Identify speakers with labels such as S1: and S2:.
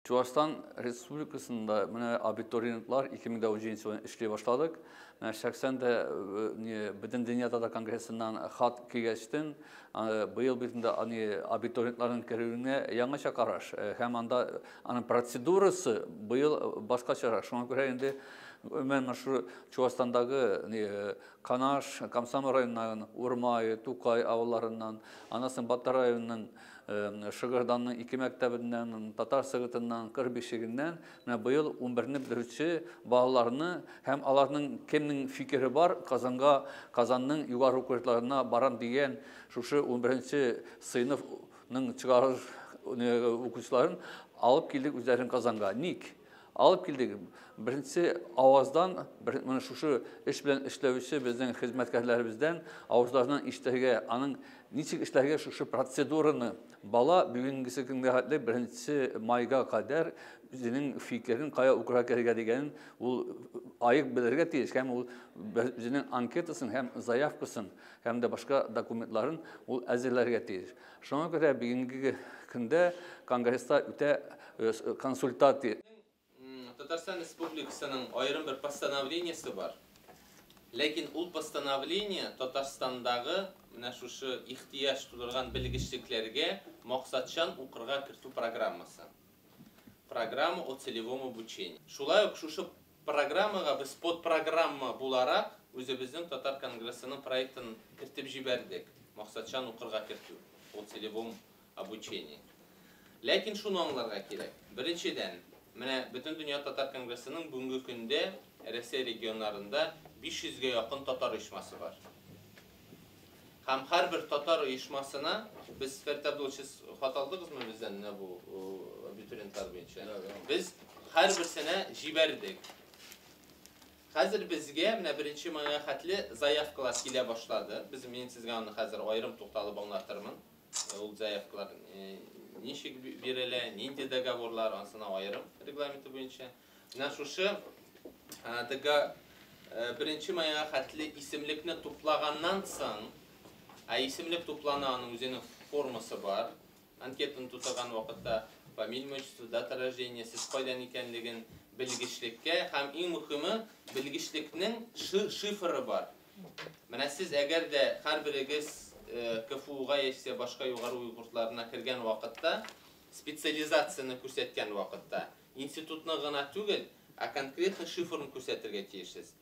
S1: Чуашстан Республикасында менә абитуриентлар 2017 елдан эшли башладык. Менә шәхсән дә Бөтендөнья татар конгрессыннан хат килгәчтен, быел бит инде абитуриентларның керүенә яңача караш һәм анда аның процедурасы быел башкачарак. Шуңа күрә инде менә шул Чуашстандагы Канаш, Комсомол районыннан, Урмай, Тукай авылларыннан, аннан соң Батыр районының Шыгырданның ике мәктәбеннән, Татар Сыгытыннан, Кыр Бишегеннән менә быел 11-не бетерүче балаларны һәм аларның кемнең фикере бар, Казанга, Казанның югары уку йортларына барам дигән шушы 11 сыйныфның чыгарылыш укучыларын алып килдек үзләрен Казанга. Ник? Алып килдек. Беренче аваздан, менә шушы эш белән эшләүче безнең хезмәткәрләребездән авызларыннан ишетергә, аның ничек эшләргә шушы процедураны. Бала бүгенгесе көнгә хәтле 1 майга кадәр үзенең фикерен, кая укырга керергә дигәнен ул аек белергә тиеш һәм ул үзенең анкетасын һәм заявкасын һәм дә башка документларын ул әзерләргә тиеш. Шуңа күрә бүгенге көндә конгресста үтә консультация.
S2: Татарстан Республикасының аерым бер постановлениесе бар. Ләкин ул постановление Татарстандагы менә шушы ихтыяҗ тудырган белгечлекләргә максатчан укырга кертү программасы. Программа о целевом обучении. Шулай ук шушы программага без подпрограмма буларак үзебезнең Татар конгрессының проектын кертеп җибәрдек. Максатчан укырга кертү, о целевом обучении. Ләкин шуны аңларга кирәк. Беренчедән, менә Бөтендөнья татар конгрессының бүгенге көндә Россия регионнарында 500гә якын татар оешмасы бар. Һәм һәрбер татар оешмасына без, Фәрит Абдуллович, сез хат алдыгызмы бездән менә бу абитуриентлар буенча? Без һәрберсенә җибәрдек. Хәзер безгә менә 1 майга хәтле заявкалар килә башлады. Без мин сезгә аны хәзер аерым тукталып аңлатырмын. Ул заявкалар ничек бирелә, нинди договорлар, анысына аерым регламенты буенча. Менә шушы 1 майга хәтле исемлекне туплаганнан соң, ә исемлек туплана, аның үзенең формасы бар. Анкетаны тутырган вакытта фамилия, отчество, дата рождения, сез кайдан икәнлеген, белгечлеккә һәм иң мөһиме белгечлекнең шифры бар. Менә сез әгәр дә һәрберегез КФУга яисә башка югары уку йортларына кергән вакытта, специализацияне күрсәткән вакытта, институтны гына түгел, ә конкретно шифрын күрсәтергә тиешсез.